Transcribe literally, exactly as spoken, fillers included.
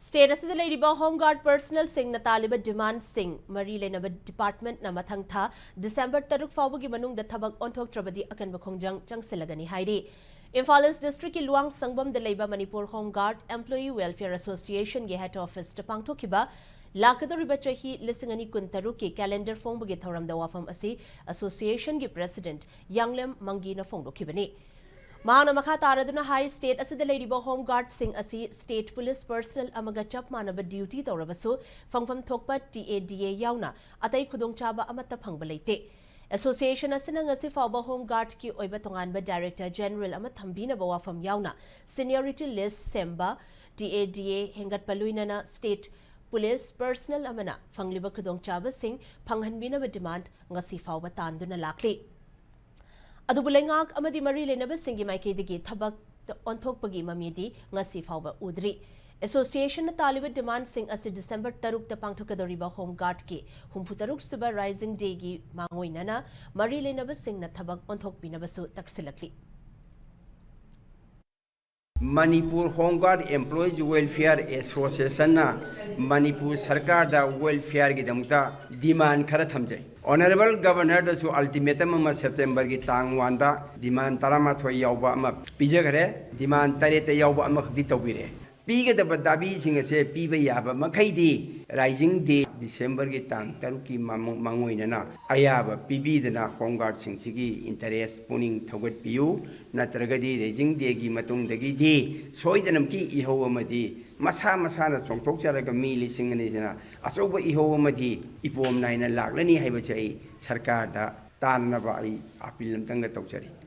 State ꯑꯁꯤꯗ ꯂꯩꯔꯤꯕ home ꯒꯥꯔꯗ ꯄꯔꯁꯅꯦꯜꯁꯤꯡꯅ ꯇꯥꯜꯂꯤꯕ ꯗꯤꯃꯥꯟꯗꯁꯤꯡ ꯃꯔꯤ ꯂꯩꯅꯕ ꯗꯤꯄꯥꯔꯠꯃꯦꯟꯠꯅ ꯃꯊꯪ ꯊꯥ ꯗꯤꯁꯦꯝꯕꯔ ꯇꯔꯨꯛ ꯐꯥꯎꯕꯒꯤ ꯃꯅꯨꯡꯗ ꯊꯕꯛ ꯑꯣꯟꯊꯣꯛꯇ꯭ꯔꯕꯗꯤ ꯑꯀꯟꯕ ꯈꯣꯡꯖꯪ ꯆꯪꯁꯤꯜꯂꯒꯅꯤ ꯍꯥꯏꯔꯤ꯫ ꯏꯝꯐꯥꯜ ꯏꯁ꯭ꯠ ꯗꯤꯁ꯭ꯠꯔꯤꯛꯀꯤ ꯂꯨꯋꯥꯡ ꯁꯪꯕꯝꯗ ꯂꯩꯕ Manipur home guard employee welfare ꯑꯦꯁꯣꯁꯤꯌꯦꯁꯟꯒꯤ ꯍꯦꯗ ꯑꯣꯐꯤꯁꯇ ꯄꯥꯡꯊꯣꯛꯈꯤꯕ ꯂꯥꯛꯀꯗꯧꯔꯤꯕ ꯆꯍꯤ ꯂꯤꯁꯤꯡ ꯑꯅꯤ ꯀꯨꯟꯇꯔꯨꯛꯀꯤ ꯀꯦꯂꯦꯟꯗꯔ ꯐꯣꯡꯕꯒꯤ ꯊꯧꯔꯝꯗ ꯋꯥꯐꯝ ꯑꯁꯤ ꯑꯦꯁꯣꯁꯤꯌꯦꯁꯟꯒꯤ ꯄ꯭ꯔꯦꯁꯤꯗꯦꯟꯠ ꯌꯥꯡꯂꯦꯝ ꯃꯪꯒꯤꯅ ꯐꯣꯡꯗꯣꯛꯈꯤꯕꯅꯤ꯫ ꯃꯍꯥꯛꯅ ꯃꯈꯥ ꯇꯥꯔꯗꯨꯅ ꯍꯥꯏ, ꯁ꯭ꯇꯦꯠ ꯑꯁꯤꯗ ꯂꯩꯔꯤꯕ ꯍꯣꯝ ꯒꯥꯔꯗꯁꯤꯡ ꯑꯁꯤ ꯁ꯭ꯇꯦꯠ ꯄꯨꯂꯤꯁ ꯄꯔꯁꯅꯦꯜ ꯑꯃꯒ ꯆꯞ ꯃꯥꯟꯅꯕ ꯗ꯭ꯌꯨꯇꯤ ꯇꯧꯔꯕꯁꯨ ꯐꯪꯐꯝ ꯊꯣꯛꯄ ꯇꯤ ꯑꯦ ꯗꯤ ꯑꯦ ꯌꯥꯎꯅ ꯑꯇꯩ ꯈꯨꯗꯣꯡꯆꯥꯕ ꯑꯃꯠꯇ ꯐꯪꯕ ꯂꯩꯇꯦ꯫ ꯑꯦꯁꯣꯁꯤꯌꯦꯁꯟ ꯑꯁꯤꯅ ꯉꯁꯤ ꯐꯥꯎꯕ ꯍꯣꯝ ꯒꯥꯔꯗꯀꯤ ꯑꯣꯏꯕ ꯇꯣꯉꯥꯟꯕ ꯗꯥꯏꯔꯦꯛꯇꯔ ꯖꯦꯅꯔꯦꯜ ꯑꯃ ꯊꯝꯕꯤꯅꯕ ꯋꯥꯐꯝ ꯌꯥꯎꯅ ꯁꯤꯅꯤꯌꯣꯔꯤꯇꯤ ꯂꯤꯁ꯭ꯠ ꯁꯦꯝꯕ, ꯇꯤ ꯑꯦ ꯗꯤ ꯑꯦ ꯍꯦꯟꯒꯠꯄ ꯂꯣꯏꯅꯅ ꯁ꯭ꯇꯦꯠ ꯄꯨꯂꯤꯁ ꯄꯔꯁꯅꯦꯜ ꯑꯃꯅ ꯐꯪꯂꯤꯕ ꯈꯨꯗꯣꯡꯆꯥꯕꯁꯤꯡ ꯐꯪꯍꯟꯕꯤꯅꯕ ꯗꯤꯃꯥꯟꯗ ꯉꯁꯤ ꯐꯥꯎꯕ ꯇꯥꯟꯗꯨꯅ ꯂꯥꯛꯂꯤ꯫ ꯑꯗꯨꯕꯨ ꯂꯩꯉꯥꯛ ꯑꯃꯗꯤ ꯃꯔꯤ ꯂꯩꯅꯕꯁꯤꯡꯒꯤ ꯃꯥꯏꯀꯩꯗꯒꯤ ꯊꯕꯛꯇ ꯑꯣꯟꯊꯣꯛꯄꯒꯤ ꯃꯃꯤꯗꯤ ꯉꯁꯤ ꯐꯥꯎꯕ ꯎꯗ꯭ꯔꯤ꯫ ꯑꯦꯁꯣꯁꯤꯌꯦꯁꯟꯅ ꯇꯥꯜꯂꯤꯕ ꯗꯤꯃꯥꯟꯗꯁꯤꯡ ꯑꯁꯤ ꯗꯤꯁꯦꯝꯕꯔ ꯇꯔꯨꯛꯇ ꯄꯥꯡꯊꯣꯛꯀꯗꯧꯔꯤꯕ ꯍꯣꯝ ꯒꯥꯔꯗꯀꯤ ꯍꯨꯝꯐꯨ ꯇꯔꯨꯛ ꯁꯨꯕ ꯔꯥꯏꯖꯤꯡ ꯗꯦꯒꯤ ꯃꯥꯡꯑꯣꯏꯅꯅ ꯃꯔꯤ ꯂꯩꯅꯕꯁꯤꯡꯅ ꯊꯕꯛ ꯑꯣꯟꯊꯣꯛꯄꯤꯅꯕꯁꯨ ꯇꯛꯁꯤꯜꯂꯛꯂꯤ꯫ Manipur home guard employees welfare ꯑꯦꯁꯣꯁꯤꯌꯦꯁꯟꯅ ꯃꯅꯤꯄꯨꯔ ꯁꯔꯀꯥꯔꯗ ꯋꯦꯜꯐꯤꯌꯔꯒꯤꯗꯃꯛꯇ ꯗꯤꯃꯥꯟ ꯈꯔ ꯊꯝꯖꯩ꯫ ꯑꯣꯅꯔꯦꯕꯜ ꯒꯕꯔꯅꯔꯗꯁꯨ ꯑꯜꯇꯤꯃꯦꯇꯝ ꯑꯃ ꯁꯦꯞꯇꯦꯝꯕꯔꯒꯤ ꯇꯥꯡ ꯋꯥꯟꯗ ꯗꯤꯃꯥꯟ ꯇꯔꯥꯃꯥꯊꯣꯏ ꯌꯥꯎꯕ ꯑꯃ ꯄꯤꯖꯈ꯭ꯔꯦ꯫ ꯗꯤꯃꯥꯟ ꯇꯔꯦꯠꯇ ꯌꯥꯎꯕ ꯑꯃꯈꯛꯇꯤ ꯇꯧꯕꯤꯔꯦ꯫ ꯄꯤꯒꯗꯕ ꯗꯥꯕꯤꯁꯤꯡ ꯑꯁꯦ ꯄꯤꯕ ꯌꯥꯕ ꯃꯈꯩꯗꯤ ꯔꯥꯏꯖꯤꯡ ꯗꯦ ꯗꯤꯁꯦꯝꯕꯔꯒꯤ ꯇꯥꯡ ꯇꯔꯨꯛꯀꯤ ꯃꯥꯡ-, ꯃꯥꯡꯑꯣꯏꯅꯅ ꯑꯌꯥꯕ ꯄꯤꯕꯤꯗꯅ ꯍꯣꯝ ꯒꯥꯔꯗꯁꯤꯡꯁꯤꯒꯤ ꯏꯟꯇꯔꯦꯁ ꯄꯨꯛꯅꯤꯡ ꯊꯧꯒꯠꯄꯤꯌꯨ, ꯅꯠꯇ꯭ꯔꯒꯗꯤ ꯔꯥꯏꯖꯤꯡ ꯗꯦꯒꯤ ꯃꯇꯨꯡꯗꯒꯤꯗꯤ ꯁꯣꯏꯗꯅꯃꯛꯀꯤ ꯏꯍꯧ ꯑꯃꯗꯤ ꯃꯁꯥ ꯃꯁꯥꯅ ꯆꯣꯡꯊꯣꯛꯆꯔꯒ ꯃꯤ ꯂꯤꯁꯤꯡ ꯑꯅꯤꯁꯤꯅ ꯑꯆꯧꯕ ꯏꯍꯧ ꯑꯃꯗꯤ ꯏꯄꯣꯝ ꯅꯥꯏꯅ ꯂꯥꯛꯂꯅꯤ ꯍꯥꯏꯕꯁꯦ ꯑꯩ ꯁꯔꯀꯥꯔꯗ ꯇꯥꯟꯅꯕ ꯑꯩ ꯑꯥꯄꯤꯜ ꯑꯝꯇꯪꯒ ꯇꯧꯖꯔꯤ꯫